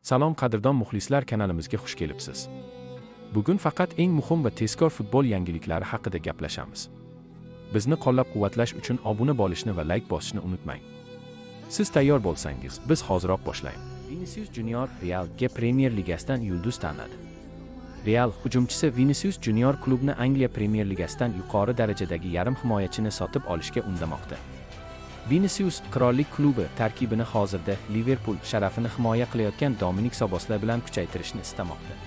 Salom, qadrdon muxlislar, kanalimizga xush kelibsiz. Bugun faqat eng muhim va tezkor futbol yangiliklari haqida gaplashamiz. Bizni qo'llab-quvvatlash uchun obuna bo'lishni va layk bosishni unutmang. Siz tayyor bo'lsangiz, biz hoziroq boshlaymiz. Vinicius Junior Realga Premier Ligasidan yulduz tanladi. Real hujumchisi Vinicius Junior klubni Angliya Premier Ligasidan yuqori darajadagi yarim himoyachini sotib olishga undamoqda. Vinicius qirollik klubi tarkibini hozirda Liverpool sharafini himoya qilayotgan Dominik Soboslay bilan kuchaytirishni istamoqda.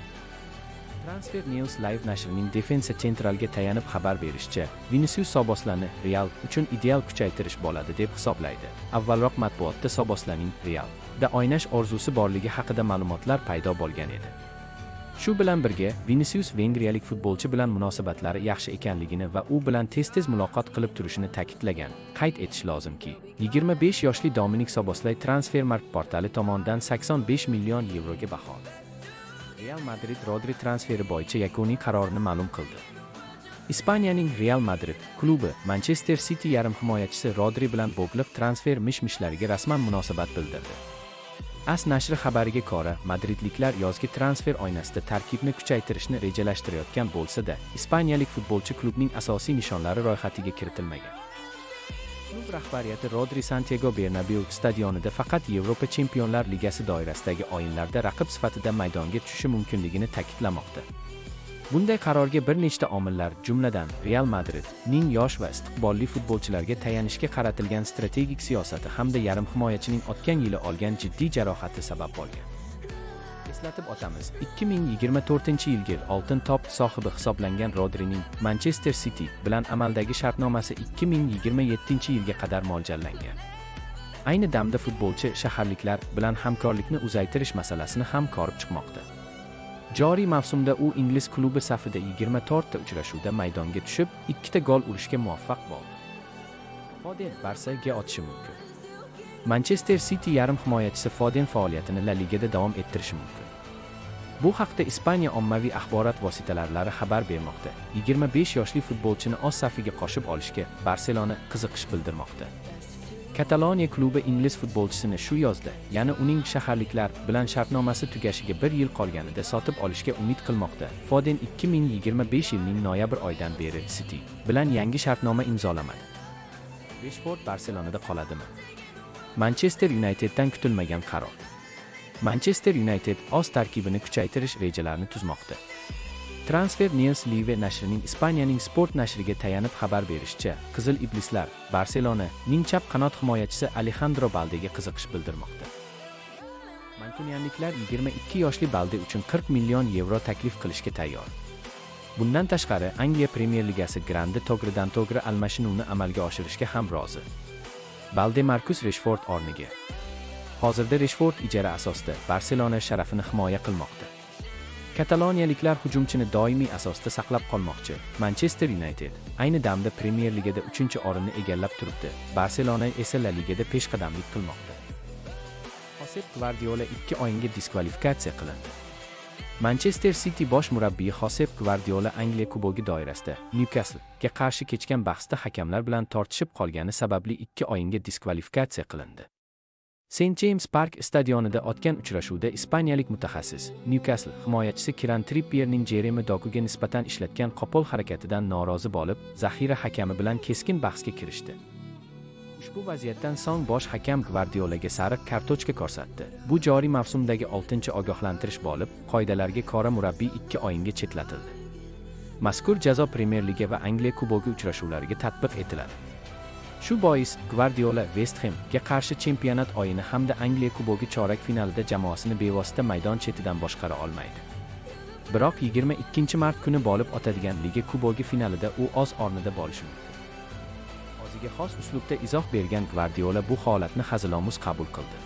Transfer News Live nashrining Defensa Centralga tayanib xabar berishicha, Vinicius Soboslani Real uchun ideal kuchaytirish bo'ladi deb hisoblaydi. Avvalroq matbuotda Soboslaning Realda o'ynash orzusi borligi haqida ma'lumotlar paydo bo'lgan edi. Shu bilan birga, Vinicius vengriyalik futbolchi bilan munosabatlari yaxshi ekanligini va u bilan tez-tez muloqot qilib turishini ta'kidlagan. Qayd etish lozimki, 25 yoshli Dominik Soboslay Transfermarkt portali tomonidan 85 million yevroga baholandi. Real Madrid Rodri transferi bo'yicha yakuniy qarorini ma'lum qildi. Ispaniyaning Real Madrid klubi Manchester City yarim himoyachisi Rodri bilan bog'liq transfer mish-mishlariga rasman munosabat bildirdi. AS nashri xabariga ko'ra, madridliklar yozgi transfer oynasida tarkibni kuchaytirishni rejalashtirayotgan bo'lsa-da, ispaniyalik futbolchi klubning asosiy nishonlari ro'yxatiga kiritilmagan. Klub rahbariyati Rodri Santiago Bernabeu stadionida faqat Yevropa Chempionlar Ligasi doirasidagi o'yinlarda raqib sifatida maydonga tushishi mumkinligini ta'kidlamoqda. Bunday qarorga bir nechta omillar, jumladan, Real Madridning yosh va istiqbolli futbolchilarga tayanishga qaratilgan strategik siyosati hamda yarim himoyachining o'tgan yili olgan jiddiy jarohati sabab bo'lgan. Eslatib o'tamiz, 2024-yilgi Oltin to'p sohibi hisoblangan Rodrining Manchester City bilan amaldagi shartnomasi 2027-yilga qadar mo'ljallangan. Ayni damda futbolchi shaharliklar bilan hamkorlikni uzaytirish masalasini ham ko'rib chiqmoqda. Joriy mavsumda u ingliz klubi safida 24 ta uchrashuvda maydonga tushib, ikkita gol urishga muvaffaq bo'ldi. Foden Barsaga o'tishi mumkin. Manchester City yarim himoyachisi Foden faoliyatini La Ligada davom ettirishi mumkin. Bu haqda Ispaniya ommaviy axborot vositalari xabar bermoqda. 25 yoshli futbolchini o'z safiga qo'shib olishga Barselona qiziqish bildirmoqda. Kataloniya klubi ingliz futbolchisini shu yozda, ya'ni uning shaharliklar bilan shartnomasi tugashiga bir yil qolganida sotib olishga umid qilmoqda. Foden 2025 yilning noyabr oyidan beri City bilan yangi shartnoma imzolamadi. Reshford Barselonada qoladimi? Manchester Uniteddan kutilmagan qaror. Manchester United o'z tarkibini kuchaytirish rejalarini tuzmoqda. Transfer News Live nashrining Ispaniyaning Sport nashriga tayanib xabar berishicha, Qizil Iblislar Barselona-ning chap qanot himoyachisi Alejandro Baldega qiziqish bildirmoqda. Mankunianliklar 22 yoshli Balde uchun 40 million yevro taklif qilishga tayyor. Bundan tashqari, Angliya Premyer Ligasi grandi to'g'ridan-to'g'ri almashinuvni amalga oshirishga ham rozi. Balde Markus Reshford o'rniga. Hozirda Reshford ijara asosida Barselona sharafini himoya qilmoqda. Kataloniyaliklar hujumchini doimiy asosda saqlab qolmoqchi. Manchester United ayni damda Premyer Ligada 3-o'rinni egallab turibdi. Barselona esa La Ligada peshqadamlik qilmoqda. Xosep Gvardiola 2 o'yinga diskvalifikatsiya qilindi. Manchester City bosh murabbiyi Xosep Gvardiola Angliya Kubogi doirasida Newcastle-ga qarshi kechgan bahsda hakamlar bilan tortishib qolgani sababli 2 o'yinga diskvalifikatsiya qilindi. St. James Park stadionida o'tgan uchrashuvda ispaniyalik mutaxassis Newcastle himoyachisi Kiran Trippierning Jeremi Dokuga nisbatan ishlatgan qo'pol harakatidan norozi bo'lib, zaxira hakami bilan keskin bahsga kirishdi. Ushbu vaziyatdan so'ng bosh hakam Gvardiolaga sariq kartochka ko'rsatdi. Bu joriy mavsumdagi 6-ogohlantirish bo'lib, qoidalarga ko'ra murabbiy 2 o'yinga chetlatildi. Mazkur jazo Premyer Liga va Angliya Kubogi uchrashuvlariga tatbiq etiladi. Shu bois Gvardiola West Hamga qarshi chempionat o'yini hamda Angliya Kubogi chorak finalida jamoasini bevosita maydon chetidan boshqara olmaydi. Biroq 22 mart kuni bo'lib o'tadigan Liga Kubogi finalida u o'z o'rnida bo'lishi mumkin. O'ziga xos uslubda izoh bergan Gvardiola bu holatni hazilomuz qabul qildi.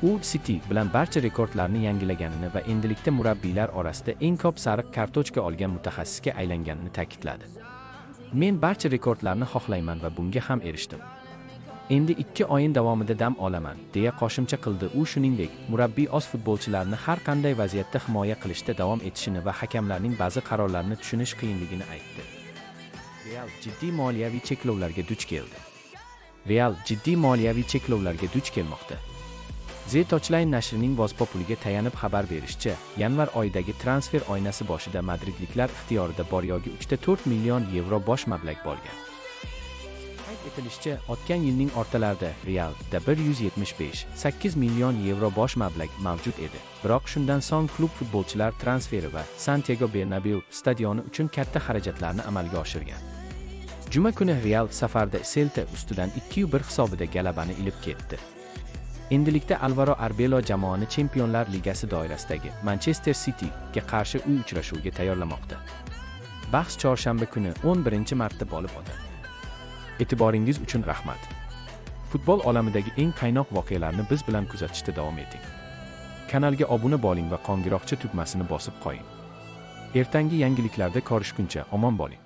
U City bilan barcha rekordlarni yangilaganini va endilikda murabbiylar orasida eng ko'p sariq kartochka olgan mutaxassisga aylanganini ta'kidladi. "Men barcha rekordlarni xohlayman va bunga ham erishdim. Endi 2 o'yin davomida dam olaman", deya qo'shimcha qildi u. Shuningdek, murabbiy o'z futbolchilarini har qanday vaziyatda himoya qilishda davom etishini va hakamlarning ba'zi qarorlarini tushunish qiyinligini aytdi. Real jiddiy moliyaviy cheklovlarga duch keldi. Real jiddiy moliyaviy cheklovlarga duch kelmoqda. The Touchline nashrining Voz Populiga tayanib xabar berishicha, yanvar oyidagi transfer oynasi boshida madridliklar ixtiyorida bor-yo'gi 3,4 million yevro bosh mablag' bo'lgan. Qayd etilishicha, o'tgan yilning o'rtalarida Real-da 175,8 million yevro bosh mablag' mavjud edi. Biroq shundan so'ng klub futbolchilar transferi va Santiago Bernabeu stadioni uchun katta xarajatlarni amalga oshirgan. Juma kuni Real safarda Selta ustidan 2-1 hisobida g'alabani ilib ketdi. Endilikda Alvaro Arbelo jamoani Chempionlar Ligasi doirasidagi Manchester City ga qarshi uy uchrashuviga tayyorlamoqda. Bahs chorshanba kuni 11-martda bo'lib o'tadi. E'tiboringiz uchun rahmat. Futbol olamidagi eng qaynoq voqealarni biz bilan kuzatishda davom eting. Kanalga obuna bo'ling va qo'ng'iroqcha tugmasini bosib qo'ying. Ertangi yangiliklarda ko'rishguncha omon bo'ling.